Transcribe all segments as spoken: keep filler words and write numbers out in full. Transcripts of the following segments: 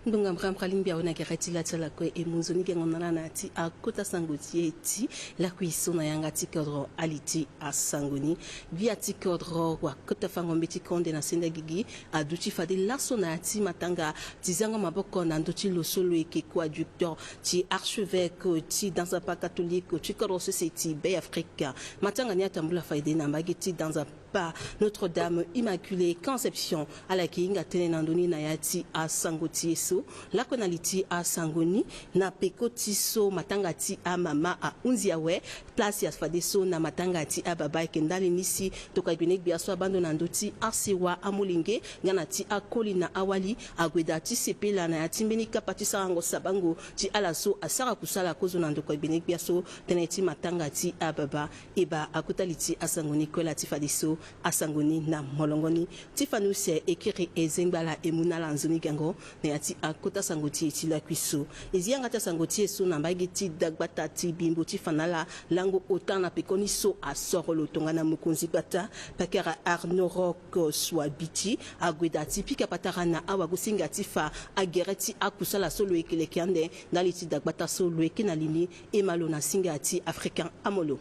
Ndonga mbrambra lingbi awe na gere ti la ti ala kue e mu nzoni gango na ala na ya ti akota sango ti e ti lakui so na yanga ti kodro ali ti asango ni. Gbia ti kodro wakota fango mbeti konde na senda gigi aduti fade laso na ya ti matanga ti zango maboko na ndö ti lo so lo yeke coadjuteur ti archevêque ti danzapa catholique ti kodro sese ti Bêafrika. Matanga ni atambula fade na mbage ti danzapa pa Notre-Dame Immaculée Conception. Ala yeke hinga tënë na ndö ni na ya ti asango ti e so lakue na li ti asango ni. Na peko ti so matanga ti amama ahunzi awe, place ya fadeso na matanga ti ababa ayeke ndali ni si tokua gbene-gbia so abando na ndö ti asewa amolenge nga na ti akoli na awali ague daa ti sepela na ya ti mbeni kapa ti sarango sabango ti ala so asara kusala kozo na ndokua gbene-gbia so. Tënë ti matanga ti ababa. E baa akota li ti asango ni kue laa ti fadeso. Asango ni na molongo ni. Ti fani use e kiri e zengba ala e mu na ala nzoni gango na ya ti akota sango ti e ti lakui so. E zi yanga ti asango ti e so na mbage ti dagbata ti bimbo ti fa na ala lango ota na pekoni so asoro lo tongana mokonzi gbata pakara Arnaud Rock Soabiti ague daa ti pika patara na awagosinga ti fa agere ti akusala so lo yeke leke ande ndali ti dagbata so lo yeke na li ni. E ma lo na singa ti Africain Amolo.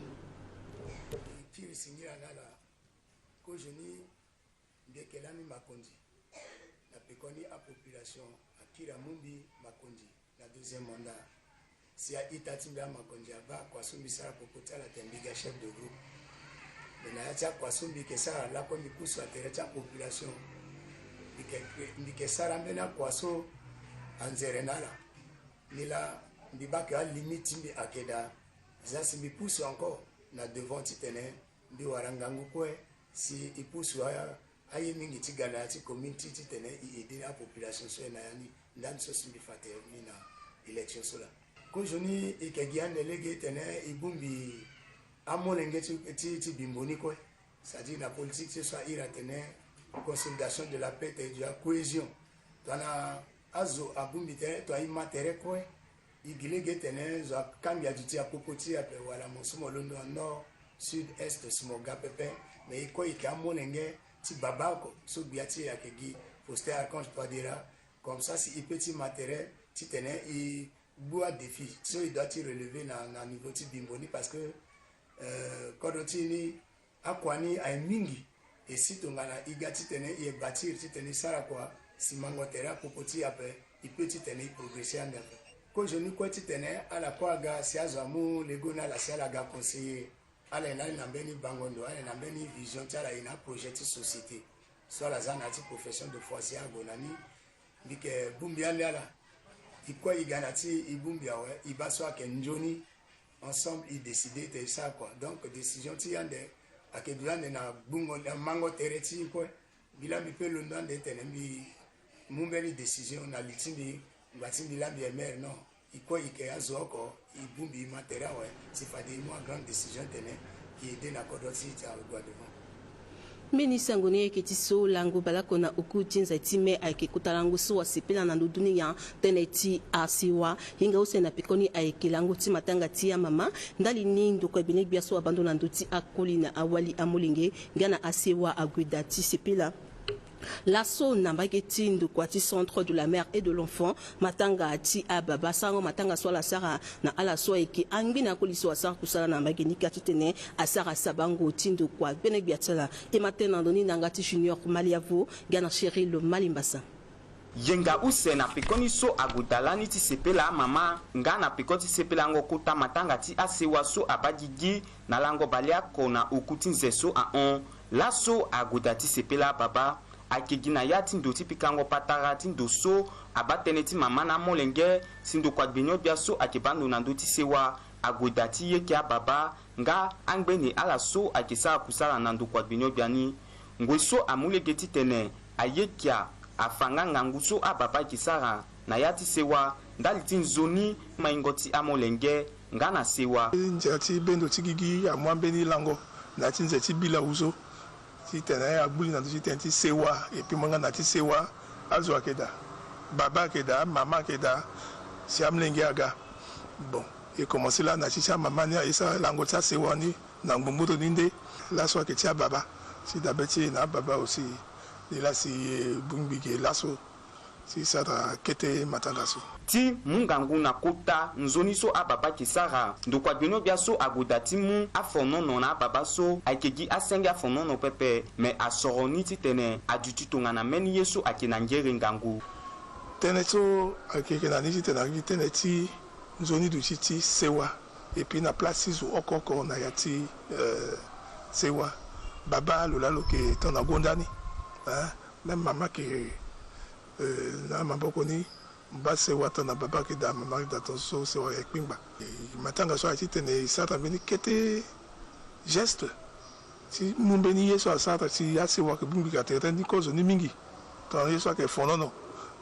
Kiri singila na ala. Kozo ni mbi yeke lani makonzi na pekoni apopulation akiri amu mbi makonzi na deuxième mandat. Si a-ita ti mbi amakonzi abaa kua so mbi sara popo ti ala tene mbi ga chef de groupe. Me na ya ti akua so mbi yeke sara lakue mbi pusu na tere ti apopulation. Mbi yeke, mbi yeke sara ambeni akua so anzere na ala. Nilaa mbi baa ke alimite ti mbi ayeke daa. Zia si mbi pusu encore na devant titene mbi wara ngangu kue si e pusu a, aye mingi ti ga na ya ti commune ti titene e aider apopulation so e na ya ni. Ndani so si mbi fa tere ni na élection so laa. Kozo ni e yeke gi ande lege titene e bongbi amolenge ti, ti, ti bimbo ni kue. C'est-à-dire na politique ti e so a iri atene consolidation de la paix, tene de la cohésion. Tongana azo abongbi tere, tongana e ma tere kue, e gi lege tene zo akangbi aduti apopo ti e ape wala mo so mo londo na nord, sud, est si mo ga pepe. Mais e kue e yeke amolenge ti baba oko so gbia ti e ayeke gi Faustin Archange Touadéra. Comme ça si e peut ti ma tere titene e gbu adéfi so e doit ti relever na, na niveau ti bimbo ni parce que, euh, kodro ti e ni akua ni aye mingi. E si tongana e ga titene e bâtir titene e sara kua si mango tere apopo ti e ape, e peut titene e progresser ande ape. Kozo ni kue titene ala kue aga si azo amu lego na ala si ala ga conseiller. Ala yeke na mbeni bango ndo, ala yeke na mbeni vision ti ala, e na aprojet ti société so ala za na ya ti profession de foi si ague na ni. Mbi yeke bongbi ande ala. E kue e ga na ya ti e bongbi awe, e baa so ayeke nzoni. Ensemble e décider tene e sara kua. Donc décision ti e ande ayeke duti ande na gbungo, na mango tere ti e kue. Mbi laa mbi peut londo ande tene mbi mu mbeni décision na li ti mbi, ngba ti mbi laa mbi yeke maire, non. E kue e yeke azo oko, e bongbi e ma tere awe si fade e mu agrande décision tene e aider na kodro ti e ti ague devant. Mbeni sango ni ayeke ti so lango baleoko na oku ti nze ti me ayeke kota lango so asepela na ndö dunia. Tënë ti asewa hinga use na pekoni ayeke lango ti matanga ti amama. Ndali ni ndokua gbene-gbia so abando na ndö ti akoli na awali amolenge nga na asewa ague daa ti sepela laso na mbage ti ndokua ti Centre de la Mère et de l'Enfant. Matanga ti ababa, sarango matanga so ala sara na ala so ayeke angbene akoli so asara kusala na mbage ni ka titene asara sabango ti ndokua gbene-gbia ti ala. E ma tënë na ndö ni na yanga ti Junior Maliavo nga na Cheryl Malimbasa. Yenga use na pekoni so ague daa lani ti sepela amama nga na peko ti sepelango kota matanga ti asewa so abaa gigi na lango baleoko na oku ti nze so ahon. Laso ague daa ti sepela ababa. Ayeke gi na ya ti ndo ti pikango patara ti ndo so abaa tënë ti mama na amolenge si ndokua gbinio-gbia so ayeke baa ndo na ndö ti sewa ague daa ti yekia ababa nga angbene ala so ayeke sara kusala na ndokua gbinio-gbia ni. Ngoi so amu lege titene ayekia afa nga ngangu so ababa ayeke sara na ya ti sewa ndali ti nzoni maingo ti amolenge nga na sewa. Ndia ti bendo ti gigi amu ambeni lango na ya ti nze ti bila wuzo. Titene agbu li na ndö ti tënë ti sewa, et puis mo yanga na ya ti sewa, azo ayeke daa, baba ayeke daa, mama ayeke daa, si amolenge aga. Bon, e commencer laa na ya ti ti amama ni aye sara lango ti asewa ni na ngbongboro ni nde. Laso ayeke ti ababa, ti dabe ti e na ababa aussi. Ni laa si e bongbi ge laso Ti sara kete matanga so. Ti mu ngangu na kota nzoni so ababa ayeke sara. Ndokua gbinio-gbia so ague daa ti mu afonono na ababa so ayeke gi asenge afonono pepe, me asoro ni titene aduti tongana mbeni ye so ayeke na ngere ngangu. Tënë so ayeke yeke na ni titene ayeke gi tënë ti nzoni duti ti sewa. Et puis na place ti zo oko oko na ya ti, euh, sewa, baba lo laa lo yeke tongana gonda ni, hein. Même mama ayeke, euh, na maboko ni, baa sewa tongana baba ayeke daa, mama ayeke daa, tongaso sewa ayeke kpingba. E, matanga so aye titene e sara mbeni kete geste ti mu mbeni ye so asara si asewa ayeke bongbi ka tere ni kozo ni mingi. Tongana ye so ayeke fonono,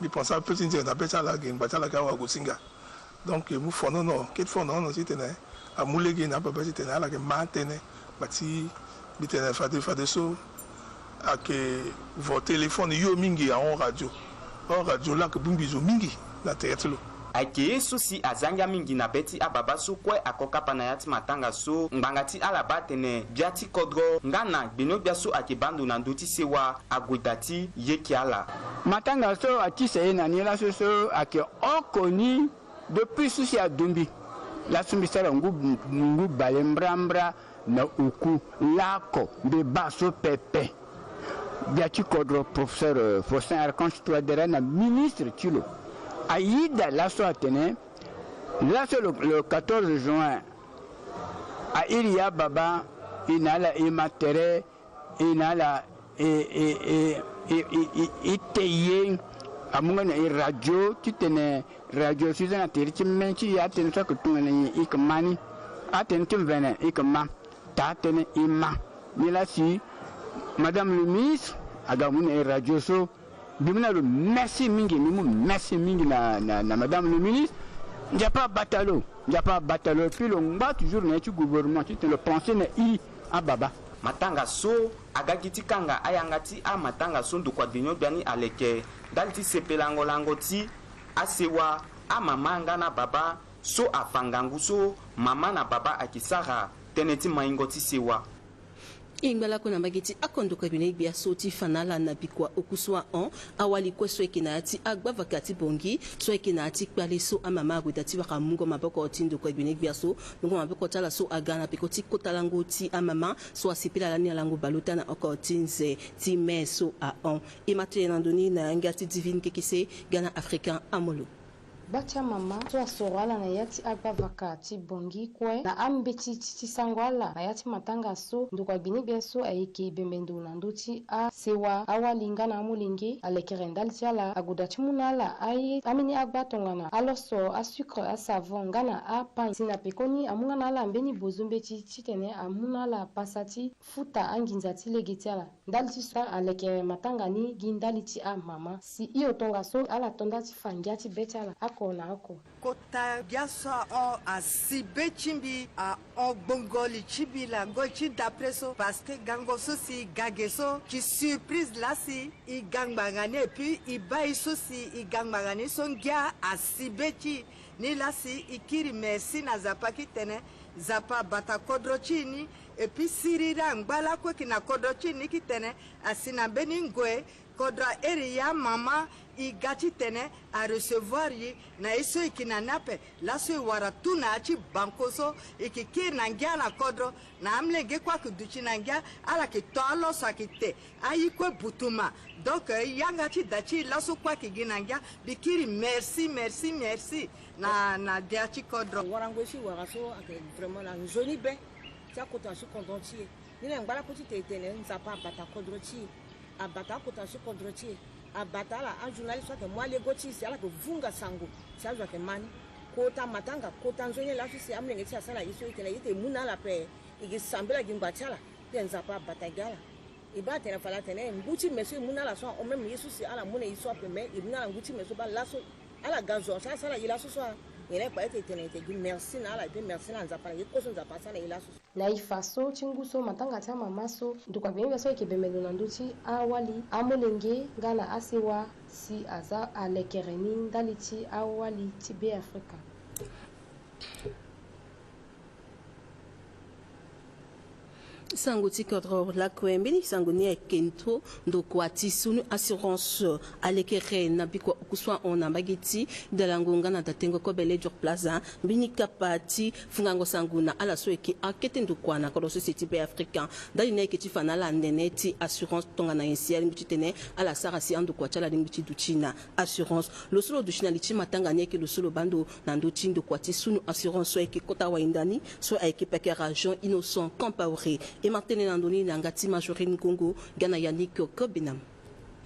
mbi pense ape ti nzere na be ti ala ge ngba ti ala ge awagosinga. Donc e mu fonono, kete fonono titene amu lege na ababa titene ala yeke ma atënë. Ngba ti mbi tene fade fadeso ayeke vo téléphone yo mingi ahon radio. Or radio laa ayeke bongbi zo mingi na tere ti lo. Ayeke ye so si aza ngia mingi na be ti ababa so kue ako kapa na ya ti matanga so ngbanga ti ala baa atene gbia ti kodro nga na gbinio-gbia so ayeke baa ndo na ndö ti sewa ague daa ti yeke ala. Matanga so atisa e na ni laso so ayeke oko ni. Depuis so si adumbi, laso mbi sara ngu, ngu bale mbrambra na oku. Laoko mbi baa so pepe, gbia ti kodro professeur, euh, Faustin Archange Touadéra na ministre ti lo ayeda laso atene laso le, le quatorze juin, a iri ya baba, e na ala e ma tere, e na ala e, e, e te ye. Amu nga na e radio titene radio so e za na tere ti me ti e, atënë so ayeke tongana nyen e yeke ma ni, atënë ti mvene e yeke ma, taa tënë e ma. Nilaa si madame le ministre aga mu na e radio so. Mbi mu na lo merci mingi, mbi mu merci mingi na, na, na madame le ministre. Nzapa abata lo, Nzapa abata lo, et puis lo ngba toujours na ye ti gouvernement titene lo pense na e ababa. Matanga so aga gi ti kanga ayanga ti amatanga so ndokua gbinio-gbia ni aleke ndali ti sepelango lango ti asewa, amama nga na ababa so afa ngangu so mama na baba ayeke sara tënë ti maingo ti sewa. E ngba lakue na mbage ti ako ndokua gbinio-gbia so ti fa na ala na bikua oku so ahon. Awali kue so ayeke na ya ti agbavaka ti Bangui so ayeke na ya ti kpale so amama ague daa ti wara mungo maboko ti ndokua gbinio-gbia so. Mungo maboko ti ala so aga na peko ti kota lango ti amama so asepela lani na lango bale ota na oko ti nze ti mai so ahon. E ma to ye na ndo ni na yanga ti Divine Kekese, ga na Africain Amolo. Gba ti amama so asoro ala na ya ti agbavaka ti Bangui kue na ambeti ti, ti sango ala na ya ti matanga so ndokua gbinio-gbia so ayeke bembe ndo na ndö ti asewa, awali nga na amolenge alekere ndali ti ala ague daa ti mu na ala aye, ambeni agba tongana aloso, asucre, asavon nga na apagne. Si na pekoni amu nga na ala mbeni bozo mbeti titene amu na ala pasa ti futa anginza ti lege ti ala. Ndali ti so aleke matanga ni gi ndali ti amama. Si hio tongaso ala to nda ti fa ngia ti be ti ala oko na oko. Kota gbia so ahon asi be ti mbi, ahon gbongo li ti mbi na ngoi ti dapre so, parce que gango so si e ga ge so, ti surprise laa si e ga ngbanga ni, et puis e baa e so si e ga ngbanga ni so ngia asi be ti e. Nilaa si e kiri merci na Nzapa titene Nzapa abata kodro ti e ni, et puis siriri angba lakue yeke na kodro ti e ni titene asi na mbeni ngoi kodro a iri ya mama, e ga titene a recevoir e na ye so e yeke na ni ape. Laso e wara tout na ya ti banko so e yeke kiri na ngia na kodro, na amolenge kue ayeke duti na ngia, ala yeke to aloso ayeke te. Aye kue butuma. Donc, eh, yanga ti da ti e laso kue ayeke gi na ngia. Mbi kiri merci, merci, merci na, na gbia ti kodro. Warango so e wara so ayeke vraiment na nzoni be ti akota na ti kodro ti e. Ni na ngba lakue ti tene e tene Nzapa abata kodro ti e, abata akota na ti kodro ti e, abata ala ajournaliste so ayeke mu alego ti e si ala yeke vunga sango si azo ayeke ma ni. Kota matanga, kota nzoni laso si amolenge ti e asara ye so e tene ye ti e mu na ala ape, e yeke sambela gi ngba ti ala. Ti Nzapa abata gi ala. E baa atene fade atene ngu ti me so e mu na ala so ahon, même ye so si ala mu na e so ape, me e mu na ala ngu ti me so baa laso ala ga zo so asara e laso so. Nyen la e kpa ti e tene e tene gi merci na ala, e pe merci na Nzapa na ye kue so Nzapa asara na e laso so. Na e fa so ti ngu so matanga ti amama so ndokua gbinio-gbia so ayeke bembe ndo na ndö ti awali, amolenge nga na asewa si aza alekere ni ndali ti awali ti Be Afrika. Sango ti kodro lakue mbeni sango ni ayeke ndo ndokua ti Sunu Assurance alekere na bikua oku so ahon na mbage ti Dalango nga na datengo kobe Ledger Plaza, mbeni kapa ti fungango sango na ala so ayeke akete ndokua na kodro sese ti Be Afrika. Ndali ni ayeke ti fa na ala nene ti assurance tongana nyen si alingbi titene ala sara si andokua ti ala alingbi ti duti na assurance. Lo so lo duti na li ti matanga ni ayeke lo so lo baa ndo na ndö ti ndokua ti Sunu Assurance so ayeke kota wahinda ni so ayeke pekera Jean Innocent Compaoré. E ma tene na ndö ni na yanga ti Majorine Ngongo nga na Yannick Kobenam.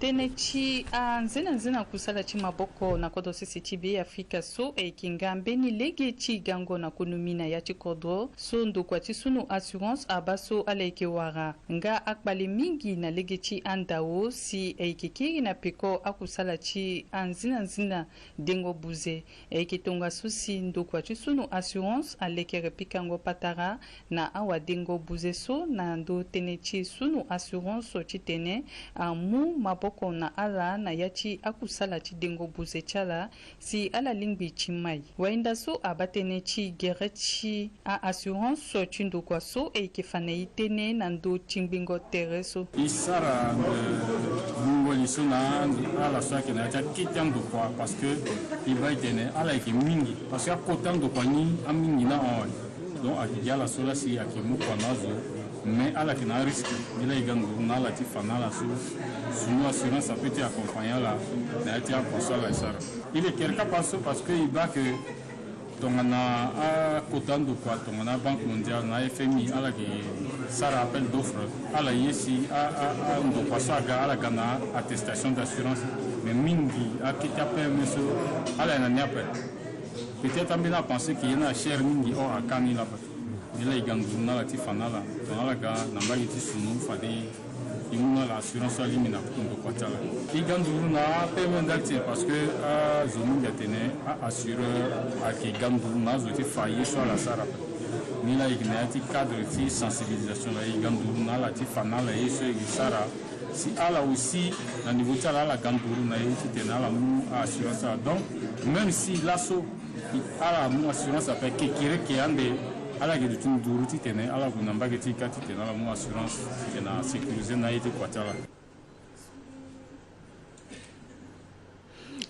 Tënë ti anzenanzena kusala ti maboko na kodro sese ti Be Afrika so ayeke nga mbeni lege ti gango na konomi na ya ti kodro so ndokua ti Sunu Assurance abaa so ala yeke wara nga akpale mingi na lege ti andao si ayeke kiri na peko akusala ti anzinanzina dengo buze. Ayeke tongaso si ndokua ti Sunu Assurance alekere pikango patara na awadengo buze so na ndö tënë ti Sunu Assurance titene amu maboko na ala na ya ti akusala ti dengo buze ti ala si ala lingbi ti mai. Wahinda so abaa tënë ti gere ti a-assurance ti ndokua so ayeke fa na e tënë na ndö ti ngbingo tere so. E sara, eh, mungo li so na ala so ayeke na ya ti akete andokua parce que e baa e tene ala yeke mingi parce que akota ndokua ni amingi ni ahon awe. Donc ayeke gi ala so laa si ayeke mu kua na azo. Mais ala yeke na arisque. Nilaa e ga nduru na ala ti fa na ala so Sunu Assurance apeut ti accompagner ala na ya ti akua so ala e sara. E lekere kapa so parce que e baa que tongana akota ndokua tongana Banque Mondiale na F M I ala yeke sara appel d'offre, ala ye si a, a, andokua so aga ala ga na attestation d'assurance. Mais mingi akete a-P M E so ala yeke na ni ape. Peut-être ambeni apensé que ye ni achère mingi, or aka ni laa. Nilaa e ga nduru na ala ti fa na ala tongana ala ga na mbage ti Sunu fade e mu na ala assurance so alingbi na ndokua ti ala. E ga nduru na a-P M E ndali ti e parce que azo mingi atene a-assureur ayeke ga nduru na azo ti fa ye so ala sara ape. Nilaa e yeke na ya ti cadre ti sensibilisation laa e ga nduru na ala ti fa na ala ye so e sara. Si ala aussi na niveau ti ala ala ga nduru na e titene ala mu a-assurance ala. Donc même si laso ala mu assurance ape, kekereke ande ala yeke duti nduru titene ala gue na mbage ti e kâ titene ala mu assurance titene asécuriser na aye ti kua ti ala.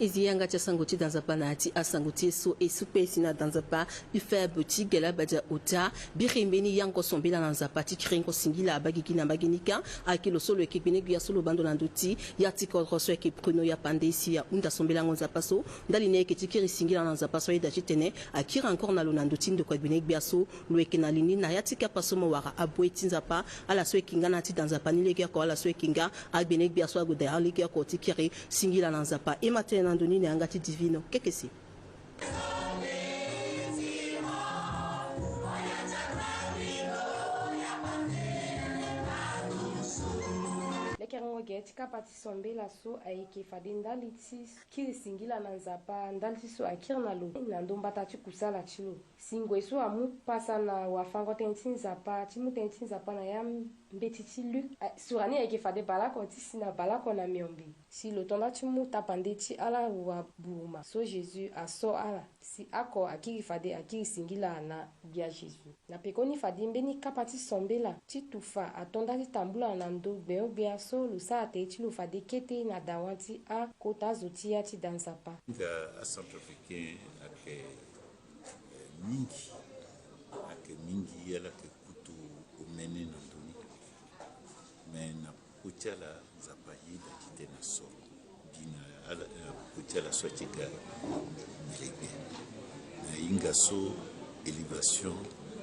E zi yanga ti asango ti da nzapa na ya ti asango ti e so e sukpe si na da nzapa. Ufeb ti gele abadia ota biri mbeni yango sombela na nzapa ti kiringo singila abaa gigi na mbage ni kâ. Ayeke lo so lo yeke gbene gbia so lo baa ndo na ndö ti ya ti kodro so ayeke Bruno Yapande si ahunda sombelango nzapa so. Ndali ni ayeke ti kiri singila na nzapa so ayeda titene akiri encore na lo na ndö ti ndokua gbene gbia so lo yeke na li ni na ya ti kapa so mo wara abue ti nzapa. Ala so ayeke nga na ya ti da nzapa ni legeoko, ala so ayeke nga agbene gbia so ague da legeoko ti kiri singila na nzapa. E ma tene na ndö ni na yanga ti Divino Kekese. Lekerengo gere ti kapa ti sombela so ayeke fade ndali ti kiri singila na nzapa ndali ti so akiri na lo na ndo mbata ti kusala ti lo. Si ngoi so amu pasa na wafango tënë ti nzapa ti mu tënë ti nzapa na ya mbeti ti Luc, a, sura ni ayeke fade baleoko ti si na baleoko na miombe. Si lo to nda ti mu tapande ti ala waburuma so Jésus aso ala. Si oko akiri fade akiri singila na gbia Jésus. Na pekoni fade mbeni kapa ti sombela ti tufa ato nda ti tambula na ndo gbenyo-gbia so lo sara tere ti lo fade kete na dawa ti akota zo ti ya ti da nzapa. Nga acentrafricain ayeke, eh, mingi, ayeke mingi, ala yeke kutu omene na ndö ni. Me na popo ti ala, Nzapa ayeda titene asoro mbi na ala, na popo ti ala so ati ga na legbe. Na hinga so élévation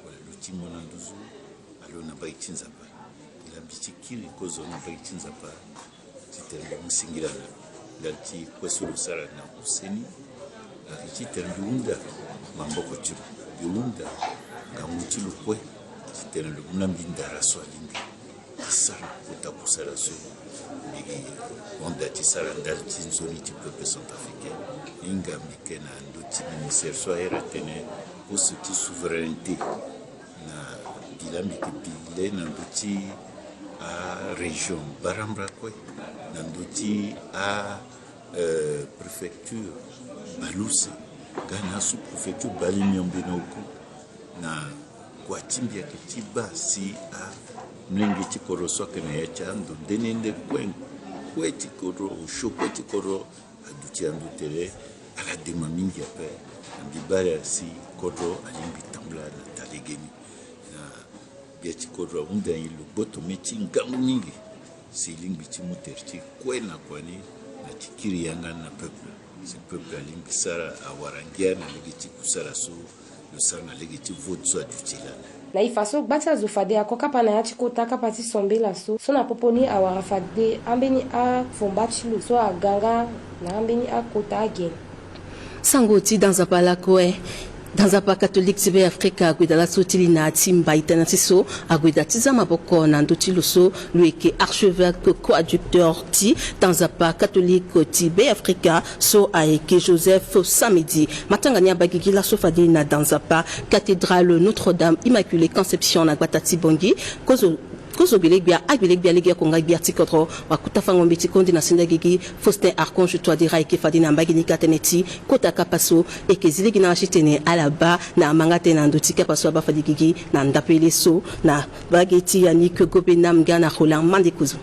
wala lutingo na nduzu alo na mbage ti Nzapa. Ila mbi ti kiri kozo na mbage ti Nzapa titene mbi mu singila na ndali ti kue so lo sara na use ni. Ayeke titene mbi hunda maboko ti lo, mbi hunda ngangu ti lo kue titene lo mu na mbi ndara so alingbi ti sara kota kusala so mbi hon da ti sara ndali ti nzoni ti peuple centrafricain. Hinga mbi yeke na ndö ti ministère so ahiri atene poste ti souveraineté. Na bila mbi yeke bi le na ndö ti arégion barambra kue, na ndö ti a, euh, préfecture baleuse nga na sous-préfecture bale miombe na oku. Na kua ti mbi ayeke ti baa si a Molenge ti kodro so ayeke na ya ti ando nde nde kue, kue ti kodro, osio kue ti kodro aduti ando tene ala dema mingi ape. Na mbi bale asi kodro alingbi tambula na taa legeni. Na gbia ti kodro ahunda nyen? Lo gboto mê ti ngangu mingi si e lingbi ti mu tere ti kue na kua ni na ti kiri yanga ni na peuple. Si peuple alingbi sara awara ngia na lege ti kusala so lo sara na lege ti vote so aduti lani. Na e fa so gba ti azo fade ako kapa na ya ti kota kapa ti sambela so, so na popo ni awara fade ambeni afomba ti lo so aga nga na ambeni akota agene. Sango ti danzapa lakue. Danzapa katolike ti Be Afrika ague daa laso ti li na ya ti mbai tënë ti so ague daa ti za maboko na ndö ti lo so lo yeke archevêque coadjuteur ti danzapa katolike ti Be Afrika so ayeke Joseph Samedi. Matanga ni abaa gigi laso fade na danzapa cathédrale Notre-Dame Immaculée Conception na gbata ti Bangui. Kozo Kozo gbelegbia, agbelegbia lege oko nga gbia ti kodro, wakota fango mbeti konde na senda gigi, Faustin Archange Touadéra ayeke fade na mbage ni ka tënë ti kota kapa so, e yeke zi lege na ya ti tene ala baa na amanga tënë na ndö ti kapa so abaa fade gigi na ndapele so, na mbage ti Yannick Gobenam nga na Roland Mandekozo.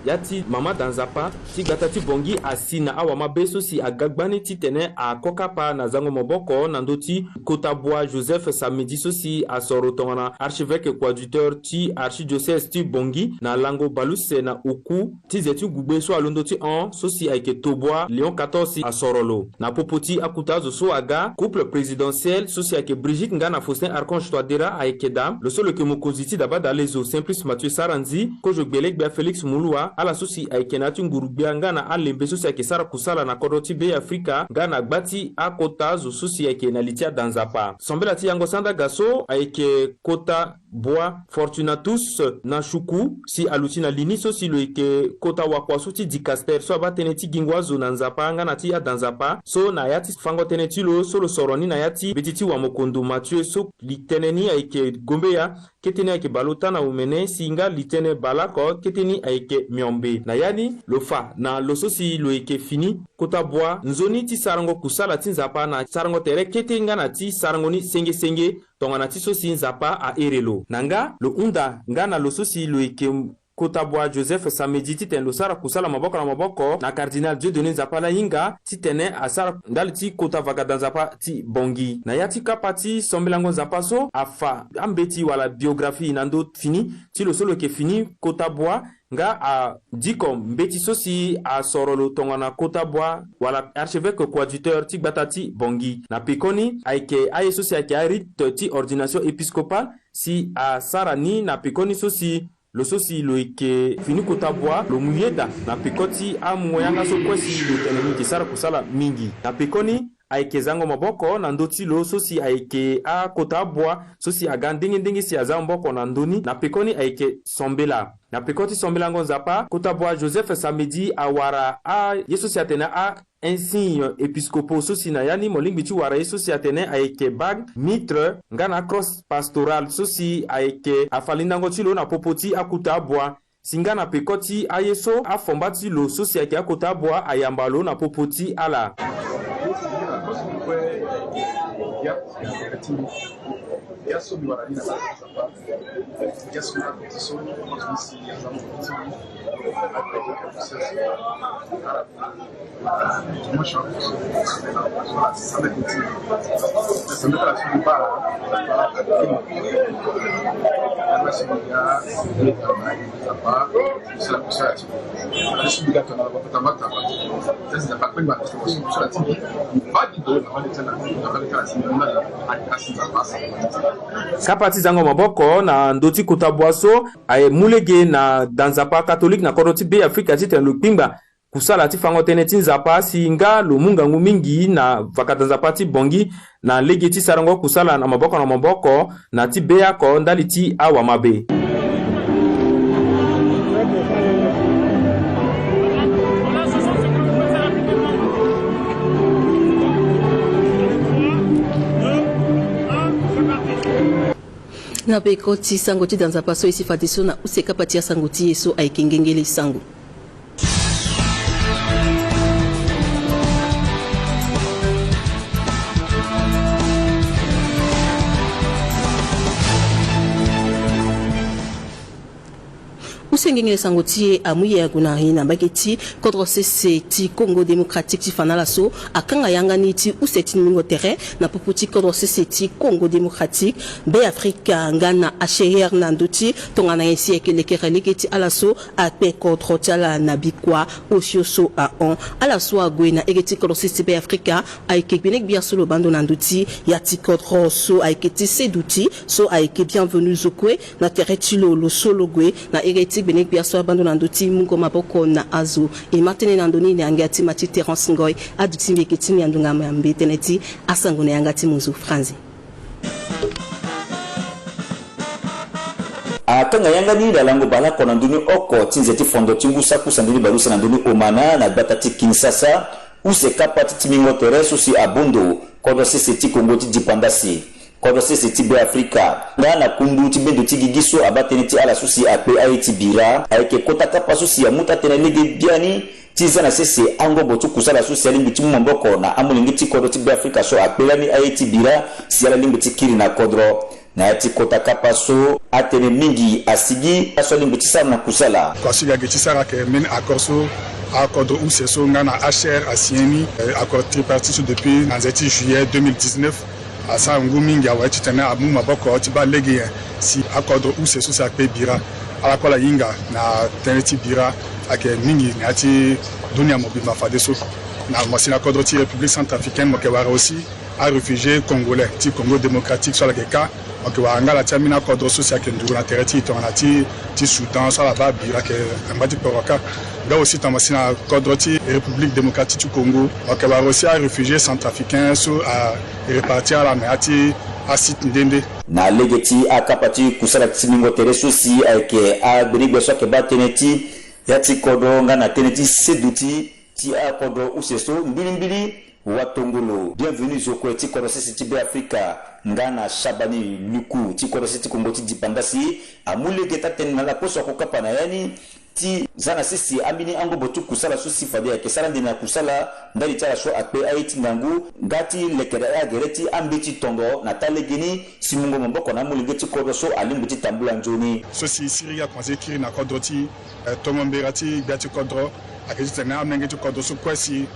Ya ti mama danzapa ti gbata ti Bangui asi na awamabe so si aga gbani titene ako kapa na zango maboko na ndö ti kota bua Joseph Samedi so si asoro tongana archevêque coadjuteur ti archidiocèse ti Bangui na lango bale use na oku ti ze ti gugbe so alondo ti hon so si ayeke tobua Léon quatorze si asoro lo. Na popo ti akuta azo so aga, couple présidentiel so si ayeke Brigitte nga na Faustin Archange Touadéra ayeke daa, lo so lo yeke mokonzi ti dabadalezo Simplice Mathieu Sarandji, kozo gbelegbia Félix Moloua, ala so si ayeke na ya ti nguru-gbia nga na alembe so si ayeke sara kusala na kodro ti Be Afrika nga na gba ti akota azo so si ayeke na li ti adanzapa. Sambela ti yango sandaga so ayeke kota bua Fortunatus Nanshoukou si aluti na li ni so si lo yeke kota wakua so ti dicastère so abaa tënë ti gingo azo na Nzapa nga na ti adanzapa so na ya ti fango tënë ti lo so lo soro ni na ya ti mbeti ti wamokondo Mathieu so li tënë ni ayeke gombeya, kete ni ayeke baleota na omene si nga li tënë baleoko kete ni ayeke miombe. Na ya ni lo fa na lo so si lo yeke fini kota bua nzoni ti sarango kusala ti Nzapa na sarango tere kete nga na ti sarango ni senge senge. Tongana ti so si Nzapa ahere lo. Na nga lo hunda nga na lo so si lo yeke kota bua Joseph Samedi titene lo sara kusala maboko na maboko na cardinal Dieudonné Nzapa Lahinga titene asara ndali ti kota vagada Nzapa ti Bangui. Na ya ti kapa ti sambelango Nzapa so afa ambeti wala biographie na ndö fini ti lo so lo yeke fini kota bua nga adiko mbeti so si asoro lo tongana kota bua wala archevêque coadjuteur ti gbata ti Bangui. Na pekoni ayeke aye so si ayeke arite ti ordination épiscopale si asara ni na pekoni so si lo so si lo yeke fini kota bua lo mu yeda na peko ti amungo yanga so kue si lo tene ni yeke sara kusala mingi. Na pekoni ayeke zango maboko na ndö ti lo so si ayeke akota abua so si aga ndenge ndenge si aza maboko na ndö ni. Na pekoni ayeke sambela. Na peko ti sambelango Nzapa, kota bua Joseph Samedi awara aye so si atene a insigne épiscopaux so si na ya ni mo lingbi ti wara ye so si atene ayeke bague, mitre nga na crosse pastorale so si ayeke afa lindango ti lo na popo ti akota abua. Si nga na peko ti aye so afomba ti lo so si ayeke akota abua ayamba lo na popo ti ala. Kapa ti zango maboko na ndö ti kota bua so aye mu lege na da Nzapa katolike na kodro ti Be Afrika titene lo kpingba kusala ti fango tënë ti Nzapa si nga lo mu ngangu mingi na vakada Nzapa ti Bangui na lege ti sarango kusala na maboko na maboko na ti be oko ndali ti awamabe. Na peko ti sango ti da Nzapa so e si fadeso na use kapa ti asango ti e so ayeke ngengele sango. Tengenge sango ti e amu ye ague na ye na mbage ti kodro sese ti Congo Démocratique ti fa na ala so akanga yanga ni ti use ti mingo tere na popo ti kodro sese ti Congo Démocratique, Be Afrika nga na H C R na ndö ti tongana nyen si ayeke lekere lege ti ala so akpe kodro ti ala na bikua osio so ahon. Ala so ague na ege ti kodro sese ti Be Afrika ayeke gbene gbia so lo baa ndo na ndö ti ya ti kodro so ayeke ti Seduti so ayeke Bienvenu zo kue na tere ti lo, lo so lo gue na ere ti gbene gbia so abaa ndo na ndö ti mungo maboko na azo. E ma tënë na ndo ni na yanga ti ma ti Terence Ngoy. Aduti mbi yeke ti mbi na ndunga mambe tënë ti asango na yanga ti munzu Franzi. Akanga yanga ni na lango bale oko na ndö ni oko ti nze ti fondo ti ngu saki use na ndö ni bale use na ndö ni omana na gbata ti Kinshasa, use kapa ti timbingo tere so si abaa ndo kodro sese ti Kongo ti dipanda si. Kodro sese ti Be Afrika nga na kundu ti bendo ti gigi so abaa tënë ti ala so si akpe aye ti bira ayeke kota kapa so si amu taa-tënë lege biani ti za na sese angobo ti kusala so si alingbi ti mu maboko na amolenge ti kodro ti Be Afrika so akpe lani aye ti bira si ala lingbi ti kiri na kodro. Na ya ti kota kapa so atënë mingi asigi aso alingbi ti sara na kusala. Kua so e ga gi ti sara ayeke mbeni accord so akodro use so nga na H C R asigné ni, eh, accord tripartite so depuis na nze ti juillet deux mille dix-neuf. Asara ngu mingi awe titene amu maboko ti baa lege nyen si akodro use so si akpe bira. Ala kue ala hinga na tënë ti bira ayeke mingi na ya ti dunia mobimba fadeso. Na mo si na kodro ti République centrafricaine mo yeke wara aussi aréfugié congolais ti Congo démocratique so ala yeke ka. Mo yeke wara nga ala ti ambeni akodro so si ayeke nduru na tere ti e tongana ti, ti Soudan so ala baa bira ayeke angba ti kporo kâ. Nga aussi tongana mo si na kodro ti République démocratique ti Congo, mo yeke wara aussi aréfugié centrafricain so arépartir ala na ya ti asite nde nde. Na lege ti akapa ti kusala ti timbingo tere so si ayeke agbenegbia so ayeke baa tënë ti ya ti kodro nga na tënë ti seduti ti akodro use so mbilimbili watongolo Bienvenu zo kue ti kodro sese ti Be Afrika nga na Shabani Luku ti kodro sese ti Kongo ti dipanda si amu lege taa-tënë na ala kue so ako kapa na ya ni ti za na sese ambeni angobo ti kusala so si fade ayeke sara ande na kusala ndali ti ala so akpe aye ti ngangu nga ti lekere agere ti ambeti tondo na taa legeni si mungo maboko na amolenge ti kodro so alingbi ti tambula nzoni. So si siriri akomanse kiri na kodro ti e, tongo mbera ti gbia ti kodro ayeke titene amolenge ti kodro so kue si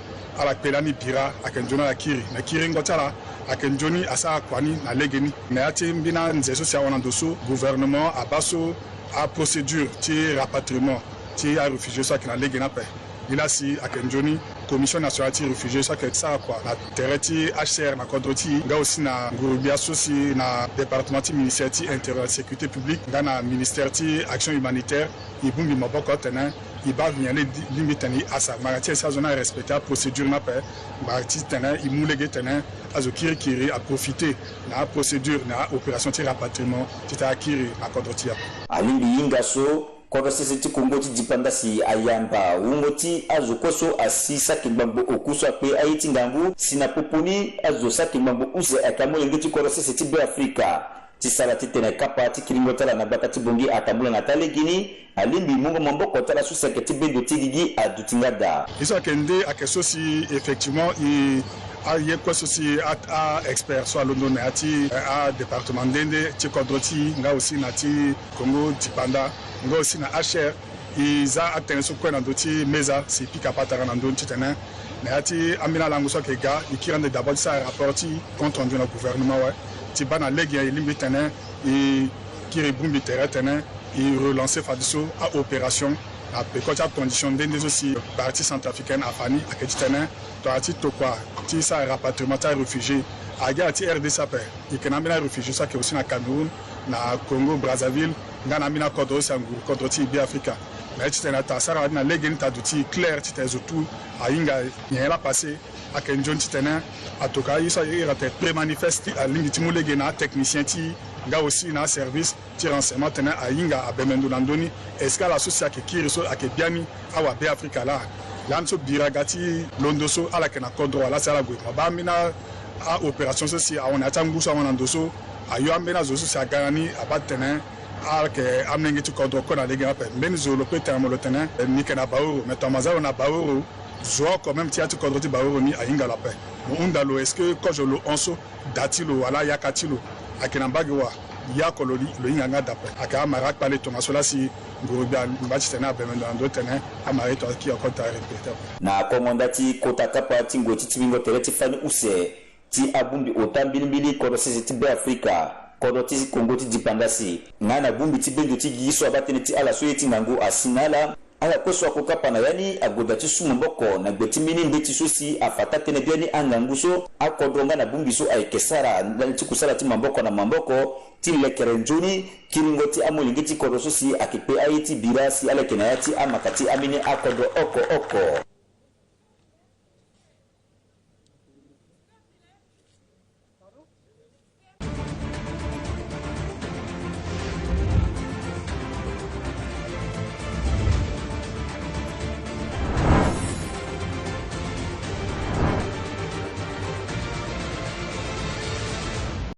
ala kpe lani bira ayeke nzoni ala kiri. Me kiringo ti ala ayeke nzoni asara kua ni na legeni. Na ya ti mbeni anze so si ahon na ndo so, gouvernement abaa so aprocédure ti rapatriement ti aréfugié so ayeke na legeni ape. Nilaa si ayeke nzoni Commission nationale ti réfugié so ayeke sara kua na tere ti H C R na kodro ti e nga aussi na nguru-gbia so si na département ti ministère ti intérieur et sécurité publique nga na ministère ti action humanitaire. E bongbi maboko atene e baa nyen laa e lingbi titene e hasa ngbanga ti e si azo ni arespecté aprocédure ni ape. Ngbanga titene e mu lege titene azo kirikiri aprofité na aprocédure na aopération ti rapatriement titene akiri na kodro ti e ape. Alingbi hinga so kodro sese ti Kongo ti dipanda si ayamba wungo ti azo kue so asi saki ngbangbo oku so akpe aye ti ngangu si na popo ni azo saki ngbangbo use ayeke amolenge ti kodro sese ti Be Afrika. Ti sara titene kapa ti kiringo ti ala na gbata ti Bangui atambula na taa legeni, alingbi mungo maboko ti ala so si ayeke ti bendo ti gigi aduti nga daa. Ye so ayeke nde ayeke so si effectivement e aye kue so si a, a-expert so alondo na ya ti, eh, adépartement nde nde ti kodro ti e nga aussi na ti Kongo dipanda nga aussi na H C R. E za atënë so kue na ndö ti meza si e pika patara na ndö ni titene na ya ti ambeni alango so ayeke ga e kiri ande d'abord ti sara rapport ti compte rendu na gouvernement awe. Ti baa na lege nyen e lingbi titene e kiri bongbi tere titene e relancer fadeso aopération na peko ti acondition nde nde so si partie centrafricaine afa ni ayeke titene tongana ti tokua ti sara rapatriement ti aréfugié. Aga na ya ti R D C ape e yeke na ambeni aréfugié so ayeke aussi na Cameroun, na Congo Brazzaville nga na ambeni akodro so si anguru kodro ti e Be Afrika. Na ye titene ato asara ni na lege ni titene aduti clair titene zo tout ahinga nyen laa apassé. Ayeke nzoni titene atokua aye so a iri atene pré-manifeste alingbi ti mu lege na atechnicien ti e nga aussi na aservice ti renseignement titene ahinga abembe ndo na ndö ni. Est-ce que ala so si ayeke kiri so ayeke biani awa Be Afrika laa? Lani so bira aga ti londo so ala yeke na kodro wala si ala gue. Mo baa ambeni aopération so si ahon na ya ti angu so ahon na ndo so ayo ambeni azo so si aga na ni abaa titene ala yeke amolenge ti kodro kue na lege ni ape. Mbeni zo lo peut tene mo lo tene ni yeke na Baoro, mais tongana mo zia lo na Baoro, zo oko même ti ya ti kodro ti Baoro ni ahinga lo ape. Mo hunda lo est-ce que kozo lo hon so da ti lo wala yaka ti lo ayeke na mbage wa? Ya oko lo li- lo hinga nga daa ape. Ayeke amara akpale tongaso laa si nguru gbia angba titene abembe ndo na ndö titene amara ye tongaso kiri oko ti arepete ape. Na kongo nda ti kota kapa ti ngoi ti timbingo tere ti fani use ti abongbi ota mbilimbili kodro sese ti Beafrika, kodro ti Kongo ti Dipanda si nga na bongbi ti bendo ti gigi so abaa tënë ti ala so ye ti ngangu asi na ala. Ala kue so akokapa na ya ni ague daa ti su maboko na gbe ti mbeni mbeti so si afa taa-tënë biani angangu so akodro nga na bongbi so ayeke sara ndali ti kusala ti maboko na maboko ti lekere nzoni kiringo ti amolenge ti kodro so si ayeke kpe aye ti bira si ala yeke na ya ti amaka ti ambeni akodro oko oko.